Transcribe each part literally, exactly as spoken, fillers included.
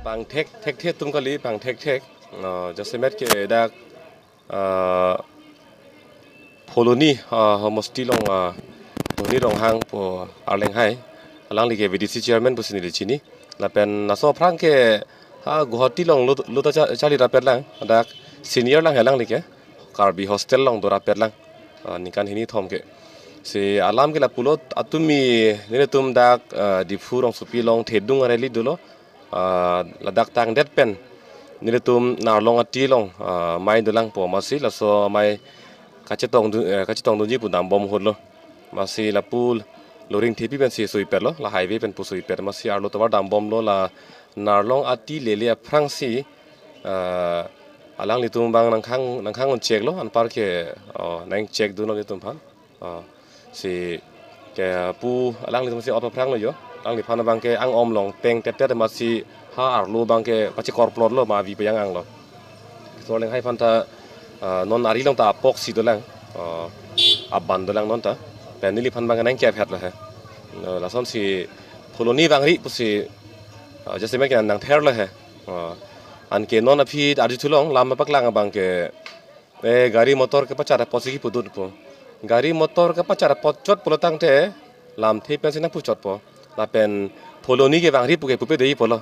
Pangthek thekthe atum kali, pangthek thek. Uh, jasemet ke dak, uh, Phuloni, uh, homosti along, uh, Dhoni Ronghang pu arleng hai. Alangli ke V D C chairman pusi neli chini. Lapen laso aphrang ke ha Guwahati along lut, lut ta cha-, charli rapet lang. Dak senior lang he alangli ke. Karbi hostel along do rapet lang. Uh, ningkan hini thom ke. Si alam ke lapulo, atumi nelitum dak, uh, Diphu rongsopi along thedung a-rally dolo. Ah, ladak tangdet pen nelitum Narlong ati along, ah, amei dolang pu amatsi laso amei kachetong du-, eh, kachetong dunji pu dambom hotlo. Amatsi lapu Loringthepi pensi suipetlo, la highway pen pu suipet. Amatsi arlo tovar dambomlo, la Narlong ati lele aphrangsi, ah, alanglitum abang nangkhang, nangkhang un cheklo, anpar ke, oh, nang chek dunlo nelitum aphan. Ah, si ke pu alanglitum si auto aphranglo jo. Alangliphan abang ke ang-om along teng tep tep amatsi ha arlo abang ke pachekorplotlo, ma avi pajang-anglo. So arleng hai aphan ta, ah, non ari along ta apok si dolang. Ah, aban dolang non ta. Pen neliphan abang ke nang kephet lo he. Ah, lasonsi Phuloni vangri pusi, ah, jasemet ke nangtherlo he. Ah, anke non aphi arjuthu long, lam paklang abang ke Eh, gari motor kepachat apotsi kipudunpo. Gari motor kepachat apot chot pulo tangte, lamthe pensi nangpu chotpo. Lapen Phuloni ke vangri pu ke pupe dei pulo.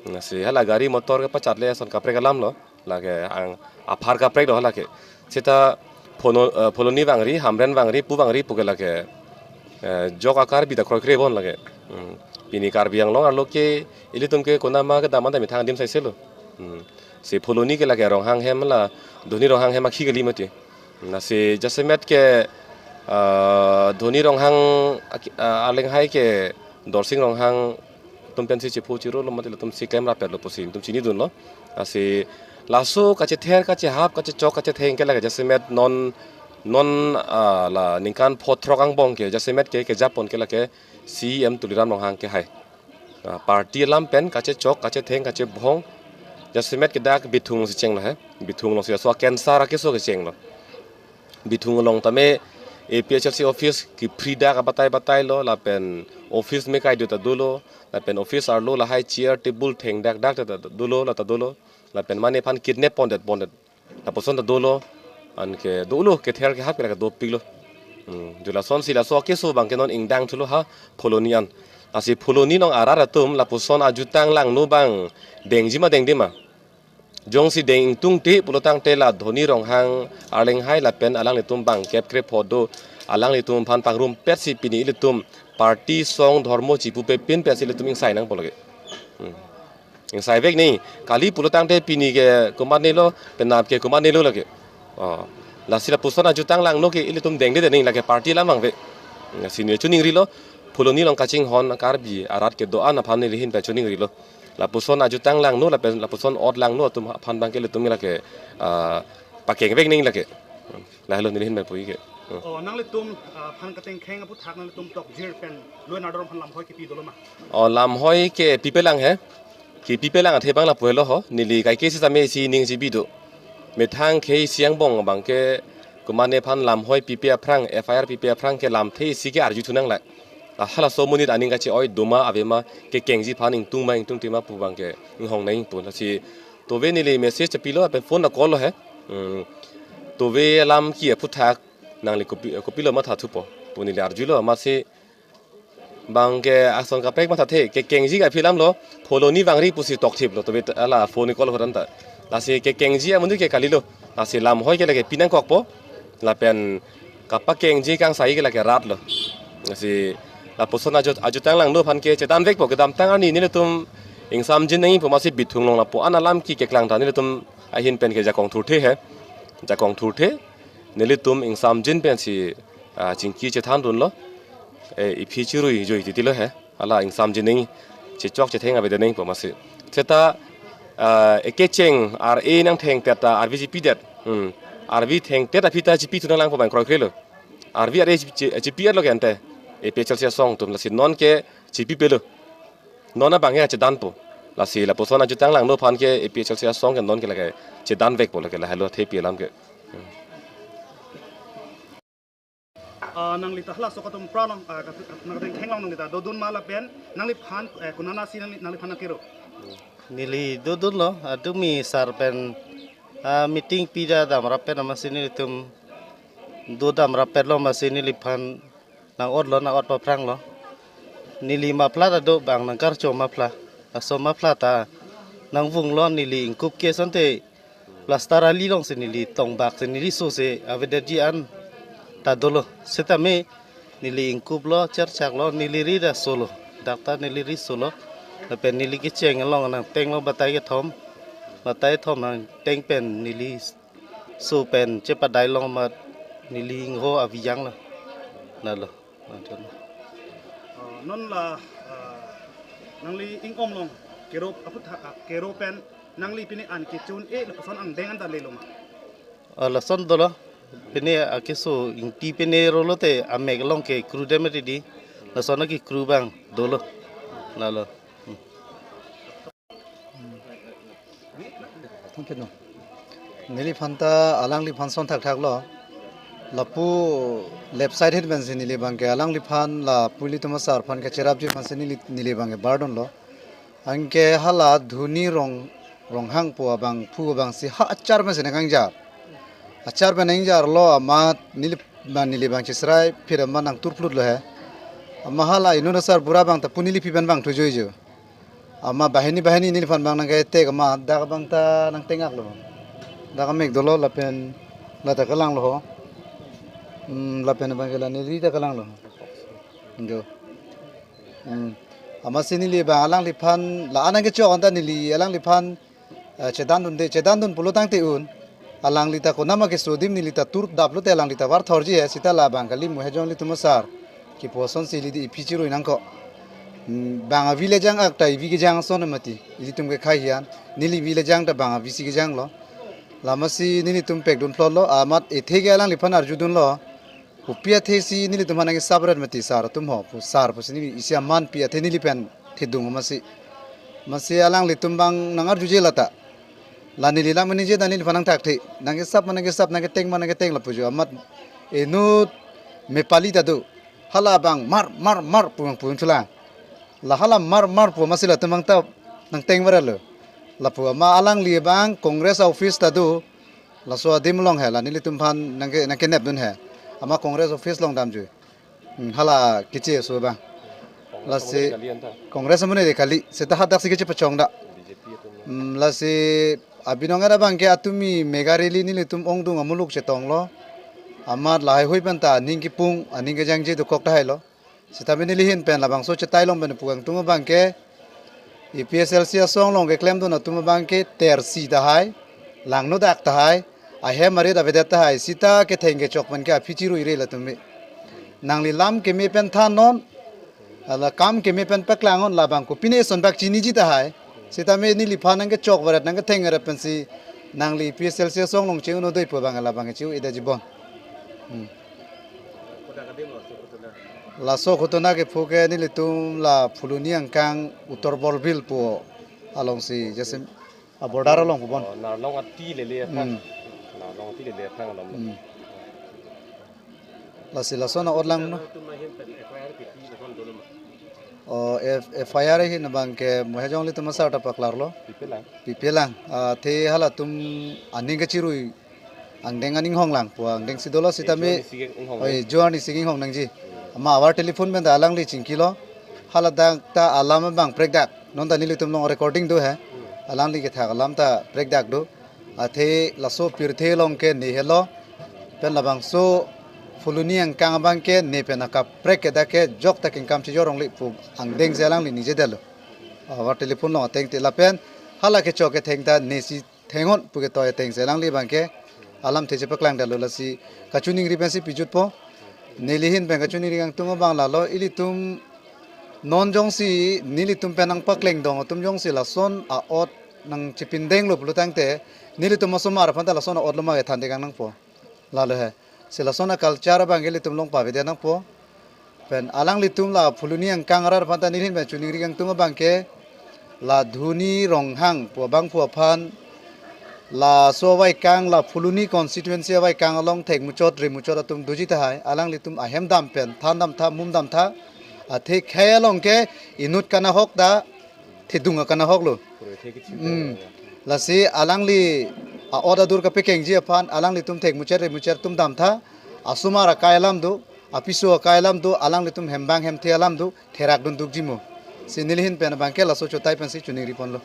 Lasi hala gari motor kepachat le ason kaprek alamlo. Lake ang aphar kaprek do hala ke. Seta Phuno-, eh, Phuloni vangri, Hamren vangri, pu vangri pu ke lake, eh, jok a-Karbi ta kroikre bon lake. Hmm. Pini Karbi Anglong arlo ke ilitum ke konama kedam anta methang adim saiselo. Hmm. Si Phuloni ke lake Ronghang hem la, Dhoni Ronghang hem akhi kali mati. Lasi jasemet ke, ah, Dhoni Ronghang aki-, ah, arleng hai ke Dorsing Ronghang atum pensi chepho chirolo mati, latum si klem rapetlo pusi nelitum chinidunlo. Lasi laso kachether, kachehap, kachechok, kachetheng ke lake jasemet non, non, ah, la ningkan pho throk angbong ke jasemet ke kejapon ke lake C E M Tuliram Ronghang ke hai. Ah, party alam pen kachechok, kachetheng, kachebhong. Jasemet ke dak Bithung si chenglo he. Bithung alongsi laso a-cancer akeso kechenglo. Bithung along tame A P H L C office kiphri dak abatai batailo, lapen office me kai do ta dolo, lapen office arlo lahai chair table thengdak dak ta dolo, la ta dolo, lapen mane aphan kidnap pondet pondet lapuson ta dolo, anke dolo, kether kehap ke lake dopiklo. Hmm, jo lasonsi laso akeso abang ke non ingdang thulo ha Phuloni an. Lasi Phuloni along arat atum lapuson ajutang langno abang dengji ma dengde ma. Jongsi deng ingtungte pulo tangte la Dhoni Ronghang arleng hai lapen alanglitum bangkep krepho do, alanglitum aphan pangrumpetsi pini ilitum party song dhormo chipupe pin pensi ilitum ingsai nangpo lake. Hmm. Ingsaivek nangji, kali pulo tangte pini ke komatnelo, penap ke komatnelo lake. Oh. Lasi lapuson ajutang langno ke ilitum dengde de nangji, lake party alam abang ave. Lasi ne choningrilo, Phuloni along kachinghon Karbi arat kedo-an aphan neli ahin pen choningrilo. Lapuson ajutang langno, lapen lapuson ot langno atum aphan abang ke ilitum lake, ah, pakengvek nangji lake. Lahelo neli ahin pen pu-i ke. Hmm. Oh, nanglitum, ah, aphan katengkheng aphuthak nanglitum tokjir pen Loi Nardor aphan lamhoi kipi dolo ma? Oh, lamhoi ke pipelang he. Kipipelang athe abang lapu helo ho. Neli kaike sitame isi ning chibi do. Methang khei isi angbong abang ke komatne aphan lamhoi pipe aphrang, F I R pipe aphrang ke lamthe isi ke arjuthu nanglak. Ah, halaso amonit aning kache-oi doma avema, kekengji aphan ingtung ma ingtungte ma pu abang ke inghong nangpo. Lasi tove neli message chepilo lapen phone a-call lo he. Hmm. Tove alam ke aphuthak nangli kopi, kopilo mathathupo pu neli arjulo, amatsi abang ke ason kaprek mathathe, kekengji ke aphi alamlo, Phuloni vangri pusi tokthiplo, tove ta hala phone a-call ahut anta. Lasi kekengji amonit ke kalilo, lasi lamhoi ke lake pinangkokpo, lapen kapakengji kangsai ke lake rat lo. Lasi lapuson ajut, ajutang langno aphan ke chedanvekpo, kedamtang arni nelitum ingsamjin nangjipo, amatsi Bithung along lapu-an alam ke keklang ta nelitum ahin pen ke jakong thurthe he, jakong thurthe, nelitum ingsamjin pensi, ah, chingki chethandunlo, eh, iphi chirui joi titilo he, hala ingsamjin nangji, chechok chetheng avedet nangjipo amatsi. Seta, ah, ekecheng ar-e nangthengtet ta arvi chipidet, hmm, arvi thengtet aphi ta chipithu nanglangpo abang kroikrelo. Arvi ar-e chipi, chipi-etlo ke ante, A P H L C asong atum, lasi non ke chipipelo. Non abang ke chedanpo. Lasi lapuson ajutang langno aphan ke A P H L C asong ke non ke lake chedanvekpo lake, lahelo thepi alam ke. Ah, nangli ta halaso katumpra along, ah, kat-, nangkateng theklong nangli ta dodun ma lapen nangliphan, eh, konatsi nangli, nangliphan nangkero? Neli dodunlo, adumi sar pen, ah, meeting pida damrap pen amatsi nelitum do damrap pen lo amatsi neliphan nang-otlo, nang-ot paphranglo. Neli muffler ta do bang nangkarcho muffler. Laso muffler ta nangvunglo, neli ingkup ke asonte plaster ali alongsi neli tongbak si neli so si avedetji an ta dolo. Sitame neli ingkuplo, cherchaklo, neli ri ta solo. Dak ta neli ri solo. Lapen neli kecheng along nangtenglo batai kethom. Batai kethom nangteng pen neli so pen chepadai long amat neli ingho avi janglo. Lalo. Mantun. Ah, non la, ah, nangli ingkom along kero aphuthak, ah, kero pen nangli pini an kechun-e lapuson angdeng an ta lelo ma? Ah, lason dolo. Pini akeso ingti pini rolo te amek along kekru dam ri di. Lason akekru abang dolo. Lalo. Hmm. Thank you, no. Neliphan ta alangliphan ason thakthaklo. Lapu left side ahin pensi neli abangke alangliphan lapu ilitum asar aphan kacherapji aphansi neli, neli abangke bardunlo. Anke hala Dhoni Rong, Ronghang pu abangphu abangsi ha achar pensi nangkangjar. Achar pen nangjarlo amat neli, ma neli abang chesrai phir amat nangturplutlo he. Amat hala inut asar bura abang ta pu neli aphi pen abang thujoijo. Amat banghini banghini neliphan abang nangketek amat dak abang ta nangtengaklo. Dak amek dolo lapen la ta kalanglo ho. Hmm, lapen abangke la neli ta kalanglo. Jo. Hmm. Amatsi neli abang alangliphan la-an nangkechok anta neli alangliphan, eh, chedandunde, chedandun pulo tangte un. Alangli ta konama keso adim neli ta turdaplo te alangli ta varthorji he, seta labang kali Mohejong ilitum asar kipu asonsi ili di iphi chirui nangkok. Hmm, bang avi le jang ak ta ivi kejang ason mati. Ilitum kekhei hian. Neli ivi le jang ta bang avisi kejanglo. La amatsi nelitum pekdunplotlo. Amat ethe ke alangliphan arjudunlo. Kopi athesi nelitum aphan nangkesap ret mati sar atum ho. Pu sar pusi neli isi aman pi athe neli pen thedung amatsi. Amatsi alanglitum abang nangarjuje lata. La neli lam ningje dan neliphan nangthakthe. Nangkesap ma nangkesap, nangketeng ma nangketeng lapujo. Amat inut mepali ta do. Hala abang mar, mar, mar pu abang pu chulang. La hala mar, mar pu amatsi latum abang ta nangteng varlo. Lapu amat alangli abang Congress office ta do. Laso adim along he, la nelitum aphan nangke, nangkenepdun he. Amat Congress office along damjui. Hmm, hala keche so abang. Congress Lasi amonit kali anta. Congress amonit kali. Seta hadak si kechepachong da. B J P atum. Hmm, lasi abinong era abangke atumi mega rally nelitum ongdung amuluk chetonglo. Amat lahai hui pen ta aning kipung, aning kejangje dokok tahailo. Sitame neli ahin pen labangso chetai long pen pu kangtung abangke A P H L C asong along keklemdun atum abangke tersi tahai, langno dak tahai, ahem arit avedet tahai, seta ketheng kechok pen ke aphi chiruire latum me. Nangli lam keme pen thannon, hala kam keme pen paklang non labang kopine eson bak chiniji tahai. Sitame neliphan nangkechok varet nangketheng varet pensi nangli A P H L C asong along che-un-o doi pu abang labang che-u-edetji bon. Hmm. Laso ghotona kephu ke nelitum la Phuloni angkang Uttor Borbil pu alongsi jasemet a border along pu bon. Oh, Narlong ati lele aphan. Hmm. Narlong ati lele aphan along. Hmm. Lasi lason a-ot langno. Atum ahin pen F I R kipi lason dolo ma? Oh, F-, F I R ahin abangke Mohejong ilitum asar ta paklarlo. Pipelang. Pipelang. Ah, athe halatum aning kachirui angdeng aning honglang pu angdengsi dolo sitame. Eh, John Ising inghong. Oh, eh, John Ising inghong nangji. Amat avar telephone pen ta alangli chingkilo. Haladak ta alam abang prekdak. Non ta nelitum along recording do he. Alangli kethak alam ta prekdak do. Athe laso pirthe along ke ne helo. Pen labangso Phuloni angkang abangke ne pen akaprek ke dak ke jok ta kengkam chejor longle pu angdengsi alangli ningjedetlo. Avar telephone along ateng te lapen hala kechok ketheng ta nesi thengnon pu ketoi atengsi alangli abangke alamthe chepaklangdetlo lasi kachiningri pensi pijutpo. Neli ahin pen kachiningri kangtung abang lalo ilitum non jongsi nelitum pen nangpaklengdong atum jongsi lason a-ot nangchepindenglo pulo tangte nelitum osomar aphan ta lason a-otlo ma kethan tekang nangpo. Lalo he. Si lason a-culture abangke ilitum along pavedet nangpo. Pen alanglitum la Phuloni angkang arat aphan ta neli ahin pen chiningri kangtung abangke la Dhoni Ronghang pu abangphu aphan Laso avaikang la Phuloni constituency avaikang along thekmuchot remuchot atum doji tahai, alanglitum ahem dam pen than dam tha, mum dam tha. Athe khei along ke inut kanahok ta thedung akanahok lo. Hmm. Lasi alangli a-ot adur kapekengji aphan alanglitum thekmuchot remuchot atum dam tha, asomar akai alam do, apiso akai alam do, alanglitum hembang hemthe alam do, therak dun dukji mo. Si nelihin pen abangke laso chotai pensi choningri ponlo.